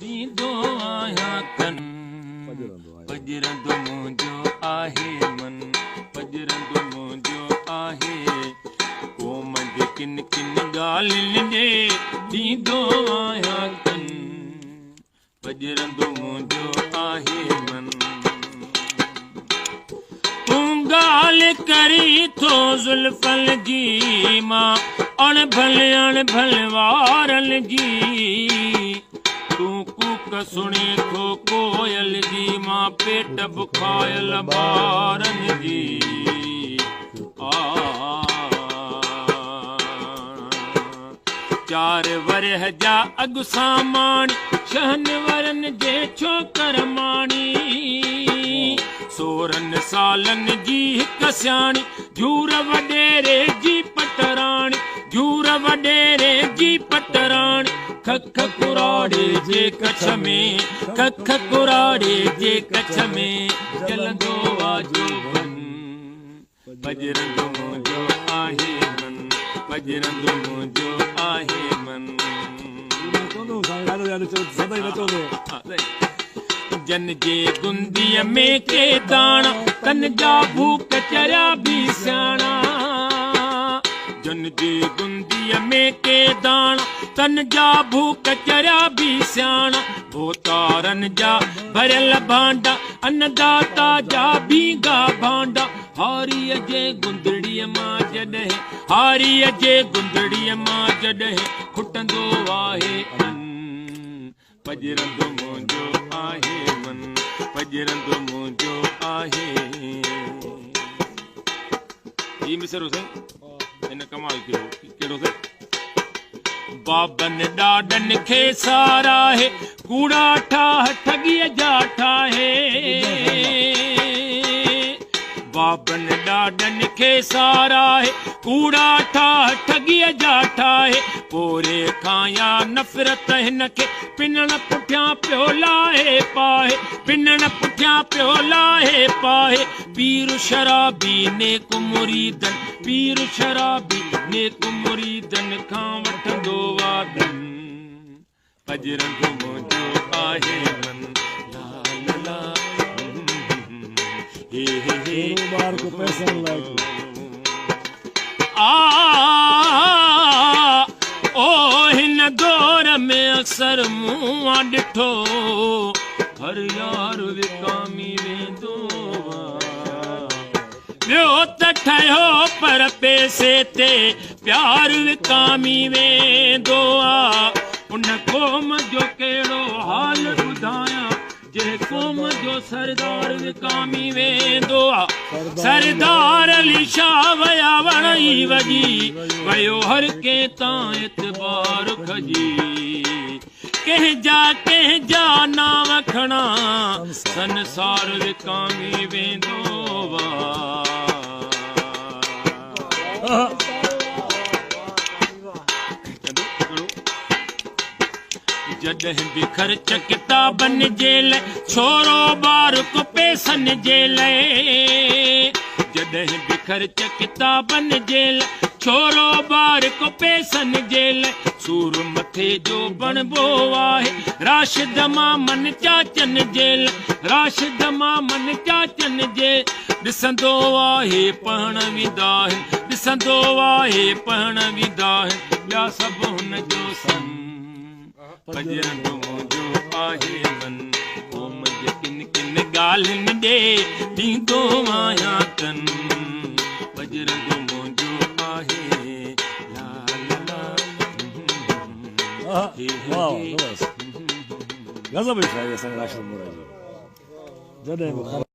ڏيندو آهيان ڪن. پڄرندو منهنجو آهي من، پڄرندو منهنجو آهي. قوم جي ڪن ڪن ڳالهين ڏي ڏيندو آهيان ڪن. پڄرندو منهنجو آهي من. تون ڳالهه ڪرين ٿو زلفن جي، مان اڻ ڀل اڻ ڀل وارن جي. تون ڪوڪ سڻي ٿو ڪوئل جي، مان پيٽ بکايل ٻارن جي. آ چار ورهه جا اڳ ساماڻي، ڇهن ورن جي ڇوڪر ماڻي. 16 سالن جي هڪ سياڻي، جهور وڏيري جي پٽراڻي، جهور وڏيري جي پٽراڻي. کک ڪراڙي جي ڪڇ ۾، کک ڪراڙي جي ڪڇ ۾ جلندو آ جوڀن. پڄرندو منهنجو آهي من، پڄرندو منهنجو آهي من. جن جي گنديء ۾ ڪي داڻا، تن جا ڀوڪ چريا به سياڻا. جن جي گنديء ۾ ڪي داڻا، تن جا ڀوڪ چريا به سياڻا. ڀوتارن جا ڀريل ڀانڊا، انداتا جا ڀينگا ڀانڊا. هاريء جي گندڙيء مان جڏهن، هاريء جي گندڙيء مان جڏهن کٽندو آهي ان. پڄرندو منهنجو آهي من، پڄرندو منهنجو آهي. هي مصرعو سائين هن ڪمال ڪيو. ڪهڙو سائين؟ بابن ڏاڏن کي ساراهي، ڪوڙا ٺاهه ٺڳيء جا ٺاهي. بابن ڏاڏن کي ساراهي، ڪوڙا ٺاهه ٺڳيء جا ٺاهي. پوري کان يا نفرت هن کي، پنڻ پٺيان پيو لاهي پاهي، پنڻ پٺيان پيو لاهي پاهي. پير شرابي نيڪ مريدن، پير شرابي نيڪ مريدن کان وٺندو وادن. پڄرندو منهنجو آهي من. لا لا لا هي هي هي. ٻار ڪو پئسن لاء. آ او هن دور ۾ اڪثر مون آ ڏٺو، هر يار وڪامي ويندو آ. ٻيو ته ٺهيو پر پئسي تي پيار وڪامي ويندو آ. ان قوم جو ڪهڙو حال ٻڌايان، جنهن قوم جو سردار وڪامي ويندو آ. سردار علي شاهه ويا وڻ ئي وڄي ويو، هر ڪنهن تان اعتبار کڄي. ڪنهن جا ڪنهن جا نانءُ کڻان، سنسار وڪامي ويندو آ. جڏهن به خرچ ڪتابن جي لاءِ، ڇورو ٻار ڪو پئسن جي لاءِ. جڏهن به خرچ ڪتابن جي لاءِ، ڇورو ٻار ڪو پئسن جي لاءِ. سور مٿي جو بڻبو آهي راشد مامن چاچن جي لاءِ، راشد مامن چاچن جي. ڏسندو آهي پڙهڻ ويندا آهن، ڏسندو آهي پڙهڻ ويندا آهن ٻيا سڀ هن جو سن. پڄرندو منهنجو آهي من. قوم جي ڪن ڪن ڳالهين ڏي ڏيندو آهيان ڪن. پڄرندو منهنجو آهي. لا لا لا هي هي واهه هي. زبردست، غضب جي شاعري اسان جي راشد مورائي جي. جڏهن به